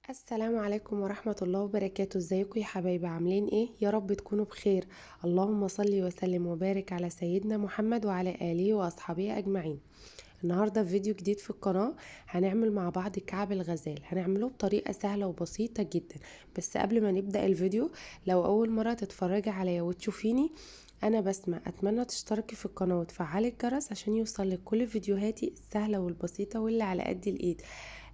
السلام عليكم ورحمة الله وبركاته. ازيكم يا حبايبي؟ عاملين ايه؟ يا رب تكونوا بخير. اللهم صل وسلم وبارك على سيدنا محمد وعلى آله وأصحابه أجمعين. النهاردة في فيديو جديد في القناة هنعمل مع بعض كعب الغزال، هنعمله بطريقة سهلة وبسيطة جدا. بس قبل ما نبدأ الفيديو، لو أول مرة تتفرجي عليا وتشوفيني، أنا بسمة، أتمنى تشتركي في القناة وتفعلي الجرس عشان يوصلك كل فيديوهاتي السهلة والبسيطة واللي على قد الإيد.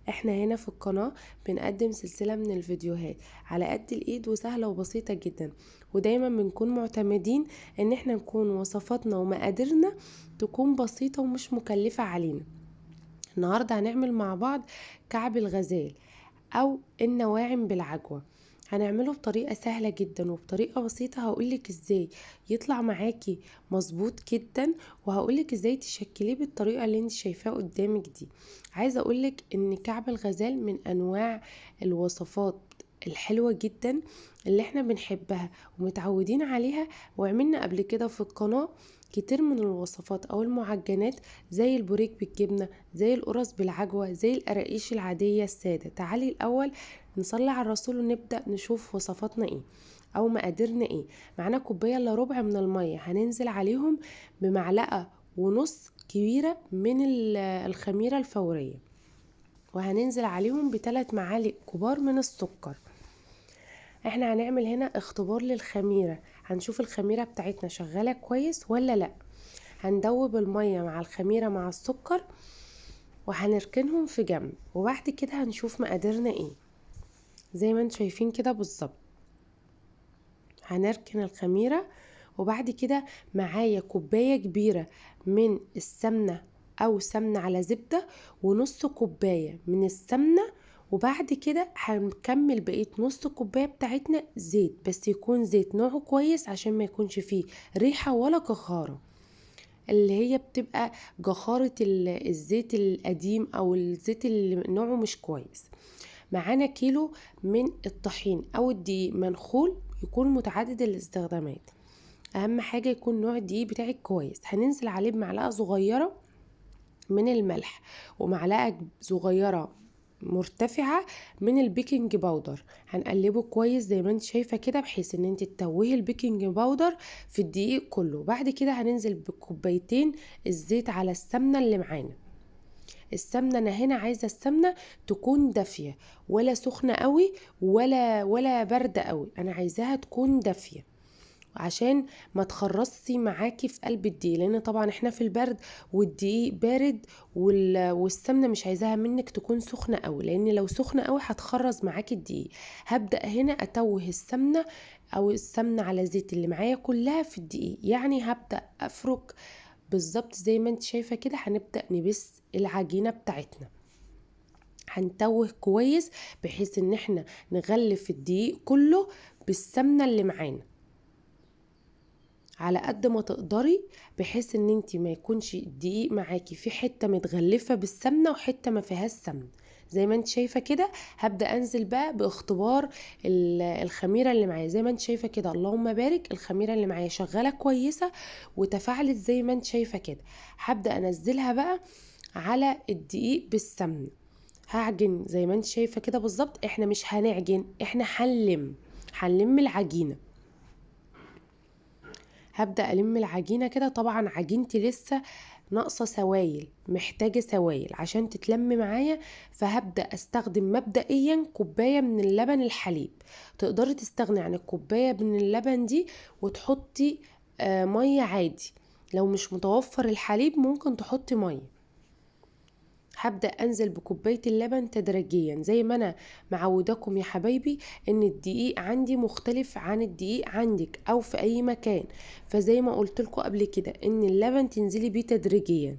احنا هنا في القناة بنقدم سلسلة من الفيديوهات على قد الايد وسهلة وبسيطة جدا، ودايما بنكون معتمدين ان احنا نكون وصفاتنا ومقاديرنا تكون بسيطة ومش مكلفة علينا. النهاردة هنعمل مع بعض كعب الغزال او النواعم بالعجوة. هنعمله بطريقة سهلة جدا وبطريقة بسيطة، هقولك ازاي يطلع معاكي مظبوط جدا، وهقولك ازاي تشكليه بالطريقة اللي انت شايفاها قدامك دي. عايزة اقولك ان كعب الغزال من انواع الوصفات الحلوة جدا اللي احنا بنحبها ومتعودين عليها، وعملنا قبل كده في القناة كتير من الوصفات او المعجنات زي البوريك بالجبنة، زي القرص بالعجوة، زي القراقيش العادية السادة. تعالي الاول نصلي على الرسول ونبدأ نشوف وصفاتنا ايه او مقاديرنا ايه. معانا كوباية الا ربع من المية، هننزل عليهم بمعلقة ونص كبيرة من الخميرة الفورية، وهننزل عليهم بثلاث معالق كبار من السكر. احنا هنعمل هنا اختبار للخميرة، هنشوف الخميرة بتاعتنا شغالة كويس ولا لا. هندوب المية مع الخميرة مع السكر وهنركنهم في جنب، وبعد كده هنشوف مقاديرنا ايه. زي ما انتم شايفين كده بالظبط هنركن الخميرة. وبعد كده معايا كوباية كبيرة من السمنة او سمنة على زبدة، ونص كوباية من السمنة، وبعد كده هنكمل بقية نص كوباية بتاعتنا زيت، بس يكون زيت نوعه كويس عشان ما يكونش فيه ريحة ولا جخارة، اللي هي بتبقى جخارة الزيت القديم او الزيت اللي نوعه مش كويس. معانا كيلو من الطحين او الدقيق منخول، يكون متعدد الاستخدامات، اهم حاجة يكون نوع الدقيق بتاعك كويس. هننزل عليه بمعلقة صغيرة من الملح ومعلقة صغيرة مرتفعة من ال baking powder، هنقلبه كويس زي ما انت شايفة كده بحيث ان انت تتوهي ال baking powder في الدقيق كله. بعد كده هننزل بكوبايتين الزيت على السمنة اللي معانا. السمنة انا هنا عايزة السمنة تكون دافية، ولا سخنة قوي ولا باردة قوي، انا عايزاها تكون دافية عشان ما تخرصي معاكي في قلب الدقيق، لان طبعا احنا في البرد والدقيق بارد، والسمنه مش عايزاها منك تكون سخنه قوي، لان لو سخنه قوي هتخرز معاكي الدقيق. هبدا هنا اتوه السمنه او السمنه على زيت اللي معايا كلها في الدقيق، يعني هبدا افرك بالظبط زي ما انت شايفه كده. هنبدا نبس العجينه بتاعتنا، هنتوه كويس بحيث ان احنا نغلف الدقيق كله بالسمنه اللي معانا على قد ما تقدري، بحيث ان انتي ما يكونش الدقيق معاكي في حته متغلفه بالسمنه وحته ما فيهاش سمنه. زي ما انت شايفه كده هبدا انزل بقى باختبار الخميره اللي معايا. زي ما انت شايفه كده اللهم بارك، الخميره اللي معايا شغاله كويسه وتفاعلت زي ما انت شايفه كده. هبدا انزلها بقى على الدقيق بالسمنه، هعجن زي ما انت شايفه كده بالظبط. احنا مش هنعجن، احنا هنلم العجينه. هبدأ ألم العجينة كده. طبعا عجينتي لسه ناقصة سوائل، محتاجة سوائل عشان تتلم معايا، فهبدأ استخدم مبدئيا كوباية من اللبن الحليب. تقدري تستغني عن الكوباية من اللبن دي وتحطي مية عادي، لو مش متوفر الحليب ممكن تحطي مية. هبدأ أنزل بكوباية اللبن تدريجيا زي ما أنا معوداكم يا حبايبي إن الدقيق عندي مختلف عن الدقيق عندك أو في أي مكان، فزي ما قلت لكم قبل كده إن اللبن تنزلي بيه تدريجيا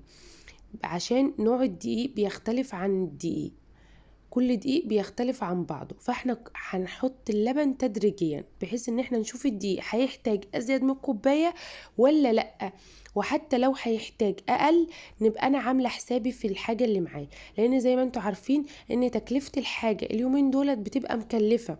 عشان نوع الدقيق بيختلف عن الدقيق، كل دقيق بيختلف عن بعضه، فاحنا هنحط اللبن تدريجيا بحيث ان احنا نشوف الدقيق هيحتاج ازيد من كوباية ولا لأ، وحتى لو هيحتاج اقل نبقى انا عاملة حسابي في الحاجة اللي معايا، لان زي ما انتوا عارفين ان تكلفة الحاجة اليومين دولت بتبقى مكلفة،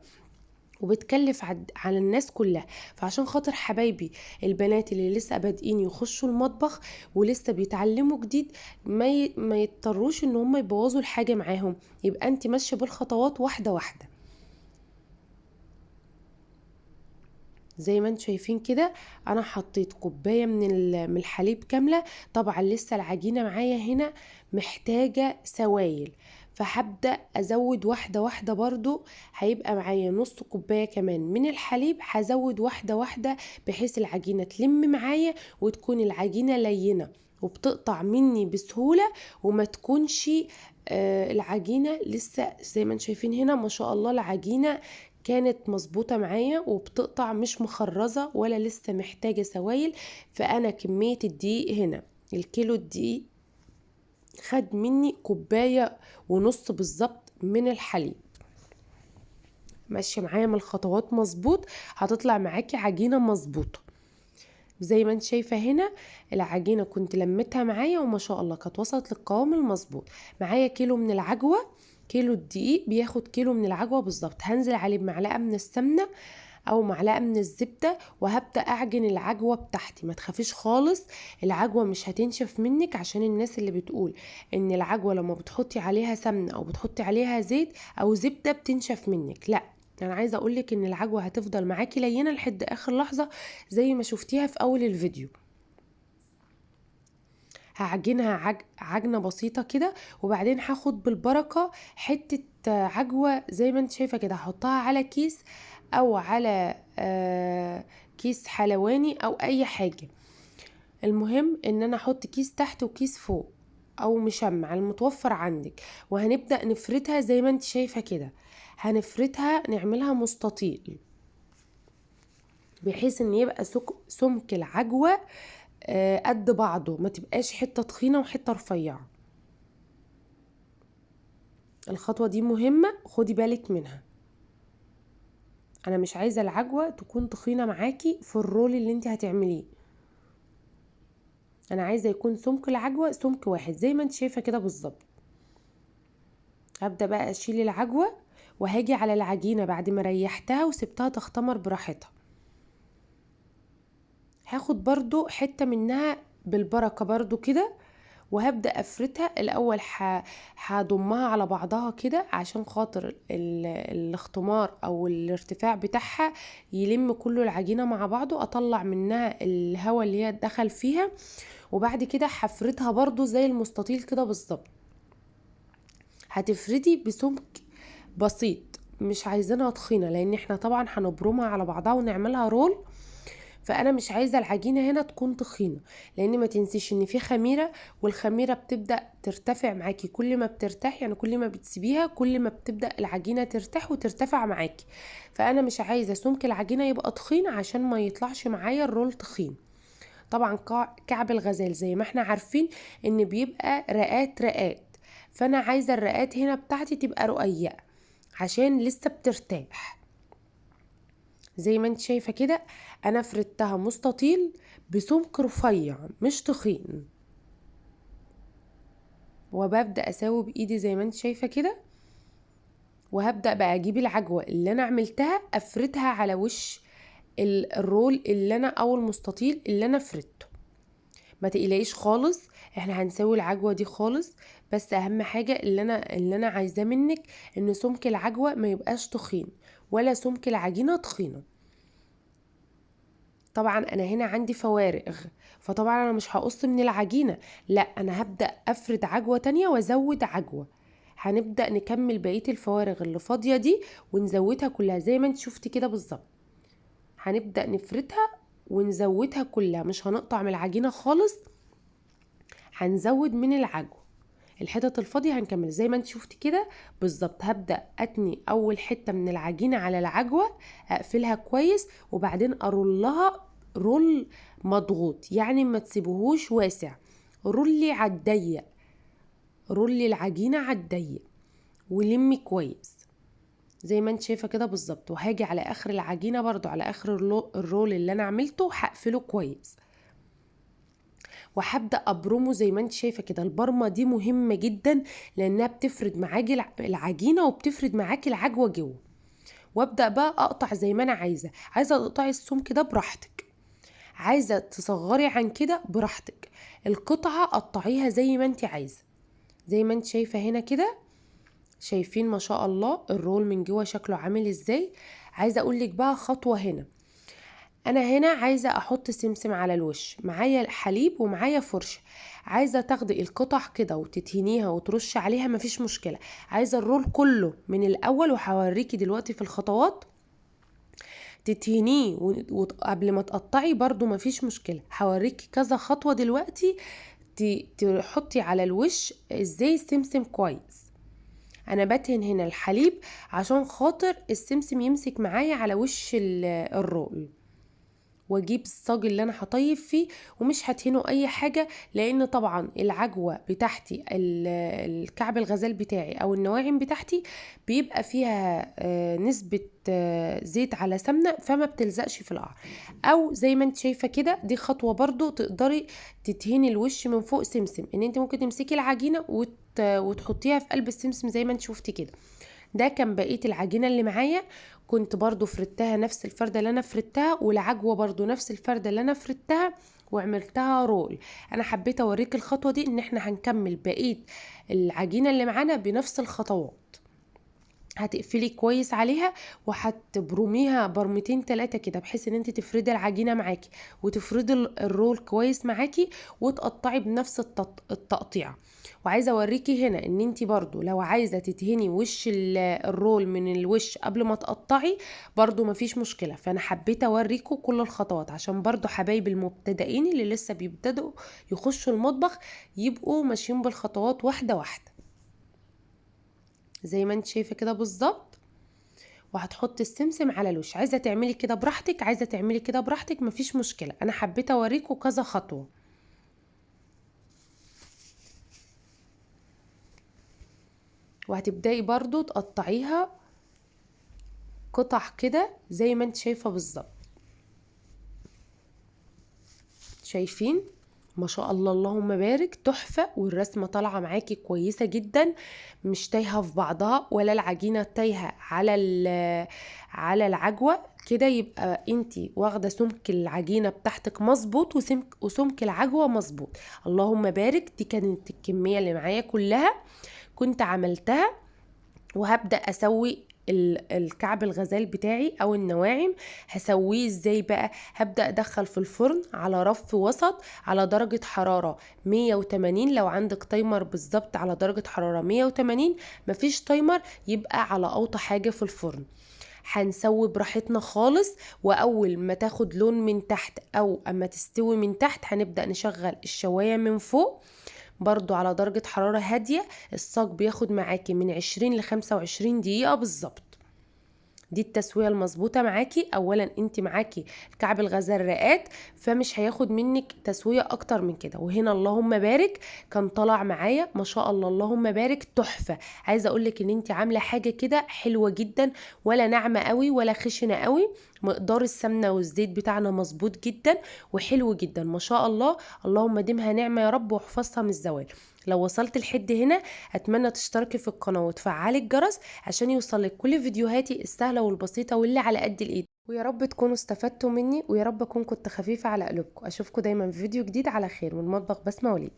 وبتكلف على الناس كلها. فعشان خاطر حبايبي البنات اللي لسه بادئين يخشوا المطبخ ولسه بيتعلموا جديد، ما يضطروش ان هم يبوظوا الحاجة معاهم، يبقى انت ماشية بالخطوات واحدة واحدة. زي ما انتم شايفين كده انا حطيت كوباية من الحليب كاملة. طبعا لسه العجينة معايا هنا محتاجه سوائل، فهبدا ازود واحدة واحدة. برضو هيبقى معايا نص كوباية كمان من الحليب، هزود واحدة واحدة بحيث العجينة تلم معايا وتكون العجينة لينه وبتقطع مني بسهولة، وما تكونش العجينة لسه زي ما انتم شايفين هنا ما شاء الله العجينة كانت مظبوطة معايا وبتقطع مش مخرزه ولا لسه محتاجه سوائل. فانا كمية الدقيق هنا الكيلو الدقيق خد مني كوباية ونص بالظبط من الحليب. ماشية معايا من الخطوات مظبوط، هتطلع معاكي عجينه مظبوطة. زي ما انت شايفه هنا العجينة كنت لمتها معايا وما شاء الله كانت وصلت للقوام المظبوط. معايا كيلو من العجوه، كيلو الدقيق بياخد كيلو من العجوه بالظبط. هنزل عليه بمعلقه من السمنة او معلقه من الزبدة وهبدا اعجن العجوه بتاعتي. ما تخافيش خالص العجوه مش هتنشف منك، عشان الناس اللي بتقول ان العجوه لما بتحطي عليها سمنه او بتحطي عليها زيت او زبدة بتنشف منك، لا انا عايزه اقولك ان العجوه هتفضل معاكي لينه لحد اخر لحظة زي ما شفتيها في اول الفيديو. هعجنها عجنه بسيطة كده، وبعدين هاخد بالبركة حتة عجوه زي ما انت شايفه كده، هحطها على كيس او على كيس حلواني او اي حاجة. المهم ان انا احط كيس تحت وكيس فوق او مشمع المتوفر عندك، وهنبدا نفردها زي ما انت شايفه كده. هنفردها نعملها مستطيل بحيث ان يبقى سمك العجوه قد بعضه، ما تبقاش حتة تخينة وحتة رفيعة. الخطوة دي مهمة خدي بالك منها. انا مش عايزه العجوه تكون تخينة معاكي في الرول اللي انت هتعمليه، انا عايزه يكون سمك العجوه سمك واحد زي ما انت شايفه كده بالظبط. هبدا بقى اشيل العجوه وهاجي على العجينة بعد ما ريحتها وسبتها تختمر براحتها. هاخد برضو حتة منها بالبركة برضو كده وهبدا افردها. الاول هضمها على بعضها كده عشان خاطر الاختمار او الارتفاع بتاعها يلم كله العجينة مع بعضه، اطلع منها الهواء اللي هي دخل فيها. وبعد كده هفردها برضو زي المستطيل كده بالظبط. هتفردي بسمك بسيط، مش عايزينها تخينة لان احنا طبعا هنبرمها على بعضها ونعملها رول، فانا مش عايزه العجينة هنا تكون تخينة، لان ما تنسيش ان في خميره، والخميره بتبدا ترتفع معاكي كل ما بترتاح، يعني كل ما بتسيبيها كل ما بتبدا العجينة ترتاح وترتفع معاكي. فانا مش عايزه سمك العجينة يبقى تخين عشان ما يطلعش معايا الرول تخين. طبعا كعب الغزال زي ما احنا عارفين ان بيبقى رقات رقات، فانا عايزه الرقات هنا بتاعتي تبقى رقيقه عشان لسه بترتاح. زي ما انت شايفه كده انا فردتها مستطيل بسمك رفيع مش تخين، وببدا اساوي بايدي زي ما انت شايفه كده. وهبدا بقى اجيب العجوه اللي انا عملتها افردها على وش الرول اللي انا او المستطيل اللي انا فردته. ما تقلقيش خالص احنا هنساوي العجوه دي خالص، بس اهم حاجة اللي انا عايزاه منك ان سمك العجوه ما يبقاش تخين ولا سمك العجينة تخينة. طبعا انا هنا عندي فوارغ، فطبعا انا مش هقص من العجينة، لا انا هبدا افرد عجوه تانية وازود عجوه. هنبدا نكمل بقية الفوارغ اللي فاضية دي ونزودها كلها زي ما انت شفتي كده بالظبط. هنبدا نفردها ونزودها كلها، مش هنقطع من العجينة خالص، هنزود من العجوه الحتت الفاضيه هنكمل زي ما انت شفتي كده بالظبط. هبدا اتني اول حتة من العجينة على العجوه، اقفلها كويس، وبعدين ارولها رول مضغوط، يعني ما تسيبهوش واسع، رولي على الضيق، رولي العجينة على الضيق ولمي كويس زي ما انت شايفه كده بالظبط. وهاجي على اخر العجينة برضو على اخر الرول اللي انا عملته هقفله كويس، وهبدا ابرمه زي ما انت شايفه كده. البرمة دي مهمة جدا لانها بتفرد معاكي العجينة وبتفرد معاكي العجوه جوه. وابدا بقى اقطع زي ما انا عايزه. عايزه تقطعي السمك ده براحتك، عايزه تصغري عن كده براحتك، القطعة قطعيها زي ما انت عايزه. زي ما انت شايفه هنا كده، شايفين ما شاء الله الرول من جوه شكله عامل ازاي. عايزه اقول لك بقى خطوة هنا، انا هنا عايزه احط سمسم على الوش، معايا حليب ومعايا فرشه. عايزه تاخدي القطع كده وتتهنيها وترشي عليها مفيش مشكلة. عايزه الرول كله من الاول، وهوريكي دلوقتي في الخطوات تتهنيه قبل ما تقطعي برضو مفيش مشكلة. هوريكي كذا خطوة دلوقتي تحطي على الوش ازاي السمسم كويس. انا بتهن هنا الحليب عشان خاطر السمسم يمسك معايا على وش الرول، واجيب الصاج اللي انا هطيب فيه، ومش هتهنه اي حاجة، لان طبعا العجوه بتاعتي الكعب الغزال بتاعي او النواعم بتاعتي بيبقى فيها نسبه زيت على سمنه، فما بتلزقش في القعر. او زي ما انت شايفه كده، دي خطوة برضو تقدري تدهني الوش من فوق سمسم، ان انت ممكن تمسكي العجينة وتحطيها في قلب السمسم زي ما انت شفتي كده. ده كان بقية العجينة اللي معايا، كنت برضو فردتها نفس الفردة اللي انا فردتها، والعجوة برضو نفس الفردة اللي انا فردتها، وعملتها رول. انا حبيت اوريك الخطوة دي ان احنا هنكمل بقية العجينة اللي معانا بنفس الخطوات. هتقفلي كويس عليها وهتبرميها برمتين تلاتة كده، بحيث ان انت تفردي العجينة معاكي وتفردي الرول كويس معاكي، وتقطعي بنفس التقطيع. وعايزة اوريكي هنا ان انت برضو لو عايزة تدهني وش الرول من الوش قبل ما تقطعي برضو مفيش مشكلة. فانا حبيت اوريكم كل الخطوات عشان برضو حبايب المبتدئين اللي لسه بيبتدوا يخشوا المطبخ يبقوا ماشيين بالخطوات واحدة واحدة زي ما انت شايفه كده بالظبط. وهتحطي السمسم على الوش. عايزه تعملي كده براحتك، عايزه تعملي كده براحتك، مفيش مشكلة. انا حبيت اوريكم كذا خطوة. وهتبداي برضو تقطعيها قطع كده زي ما انت شايفه بالظبط. شايفين ما شاء الله اللهم بارك، تحفة. والرسمة طالعة معاكي كويسة جدا، مش تايهة في بعضها ولا العجينة تايهة على العجوة كده. يبقى انتي واخدة سمك العجينة بتاعتك مظبوط وسمك العجوة مظبوط. اللهم بارك. دي كانت الكمية اللي معايا كلها كنت عملتها. وهبدأ اسوي الكعب الغزال بتاعي او النواعم. هسويه ازاي بقى؟ هبدأ ادخل في الفرن على رف وسط على درجة حرارة 180. لو عندك timer بالظبط على درجة حرارة 180، مفيش timer يبقى على اوطى حاجة في الفرن. هنسوي براحتنا خالص، واول ما تاخد لون من تحت او اما تستوي من تحت هنبدأ نشغل الشواية من فوق برضو على درجة حرارة هادية. الصاج بياخد معاكي من 20 ل 25 دقيقة بالظبط. دي التسوية المظبوطة معاكي. اولا انت معاكي الكعب الغزال رقات، فمش هياخد منك تسوية اكتر من كده. وهنا اللهم بارك كان طلع معايا ما شاء الله اللهم بارك تحفة. عايزة اقولك ان انت عاملة حاجة كده حلوة جدا، ولا ناعمة قوي ولا خشنة قوي. مقدار السمنة والزيت بتاعنا مظبوط جدا وحلو جدا ما شاء الله. اللهم ديمها نعمة يا رب واحفظها من الزوال. لو وصلت لحد هنا اتمنى تشتركي في القناة وتفعلي الجرس عشان يوصلك كل فيديوهاتي السهلة والبسيطة واللي على قد الايد. ويا رب تكونوا استفدتوا مني، ويا رب اكون كنت خفيفة على قلوبكم. اشوفكم دايما في فيديو جديد على خير من مطبخ بسمة وليد.